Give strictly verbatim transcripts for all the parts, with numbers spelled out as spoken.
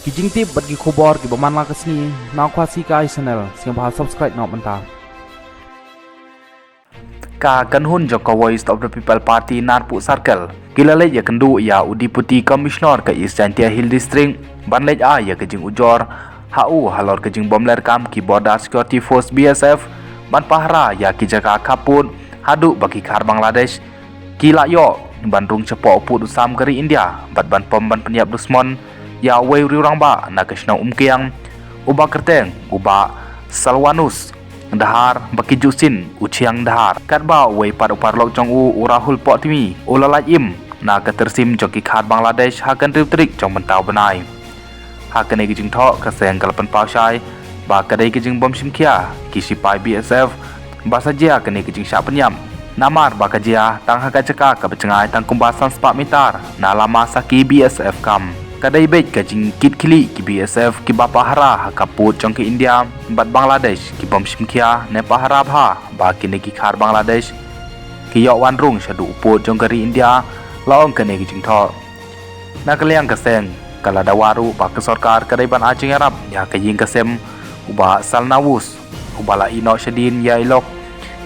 Ki jingtip bad ki khubor kiba man la ka sngi na Khasi Kai Channel, sngewbha subscribe noh mynta. Ka kynhun jong ka Voice of the People Party Narpuh Circle ki la leit ïakynduh ïa u Deputy Commissioner ka East Jaintia Hill District ban leit ai ïa ka jingujor ha u halor ka jingbym leh kam ki Border Security Force, B S F, ban pahara ïa ki jaka khappud haduh ba ki khar Bangladesh ki la ïoh ban rung shapoh u pud u sam ka ri India bad ban pom ban pynïap dusmon ïa uwei u rangbah na ka shnong Umkiang, uba kyrteng u Bah Salwanus Dahar, ba ki ju sin u Chiang Dahar. Katba uwei pat u paralok jong u, u Rahul Potmi, u la lait im na ka tyrsim jong ki khar Bangladesh ha ka hynriew tarik jong mynta u bnai. Ha kane ka jingthoh ka seng ka la pynpaw shai ba ka dei ka jingbym shim khia ki shipai B S F ba sa jia kane ka jingshah pynïap. Namar ba ka jia tang ha ka jaka kaba jngai tang kumba san spah mitar na lama Saki B S F camp. Ka dei beit ka jingkitkhlieh ki B S F kiba pahara ha khappud jong ka India bad Bangladesh ki bym shim khia ne pahara bha ba kine ki khar Bangladesh ki ïoh wan rung shaduh u pud jong ka ri India, la ong kane ka jingthoh. Na ka liang ka seng ka la dawa ruh ba ka sorkar ka dei ban ai jingïarap ïa ka ïing ka sem u Bah Salwanus, uba la ïehnoh shadien ïa i lok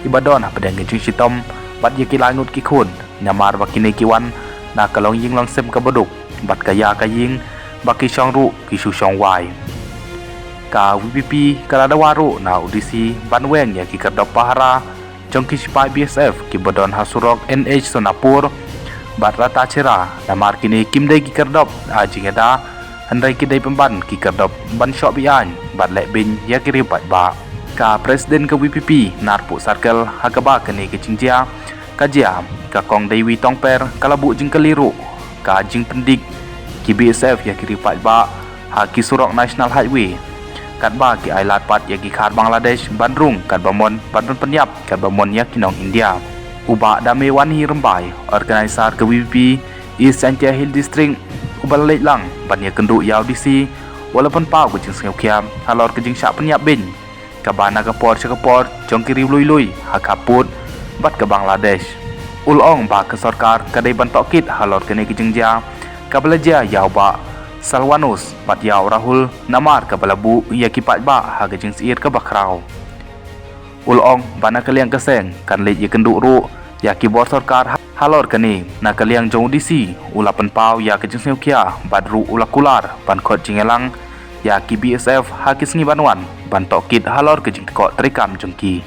iba don hapdeng ka jingshitom bad ïa ki lai ngut ki khun, namar ba kine ki wan na ka longïing longsem kaba duk bad ka ïa ka ïing ba ki shong ruh ki shu shong wai. Ka V P P ka la dawa ruh na u D C ban weng ïa ki kyrdop pahara jong ki shipai B S F kiba don ha surok N H Sonapur bad Rattachera, namar kine kim dei ki kyrdop ai jingïada, hynrei ki dei pynban ki kyrdop ban shoh beaiñ bad leh beiñ ïa ki riewpaidbah. Ka President ka V P P Narpuh Circle ha kaba kane ka jingjia ka jia, ka Kong Deiwi Tongper, ka la buh jingkylli ruh ka jingpyndik ki B S F ïa ki riewpaidbah ha ki surok National Highway, katba ki ai lad pat ïa ki khar Bangladesh ban rung katba mon bad ban pynïap katba mon ïa ki nong India. U Bah Damewanhi Rymbai, organizer ka V P P East Jaintia Hill District, uba la leit lang ban ïakynduh ïa u D C, u la pynpaw ka jingsngewkhia halor ka jingshah pynïap beiñ kaba na ka por sha ka por jong ki riew lui lui ha khappud bad ka Bangladesh. U la ong ba ka sorkar ka dei ban tohkit halor kane ka jingjia kaba la jia ïa u Bah Salwanus bad ïa u Rahul namar kaba la buh ïa ki paidbah ha ka jingsyier kaba khraw. U la ong ba na ka liang ka seng kan leit ïakynduh ruh ïa ki bor sorkar halor kane. Na ka liang jong u D C, u la pynpaw ïa ka jingsngewkhia bad ruh u la kular ban khot jingïalang ïa ki B S F ha ki sngi ban wan ban tohkit halor ka jingtkoh treikam jong ki.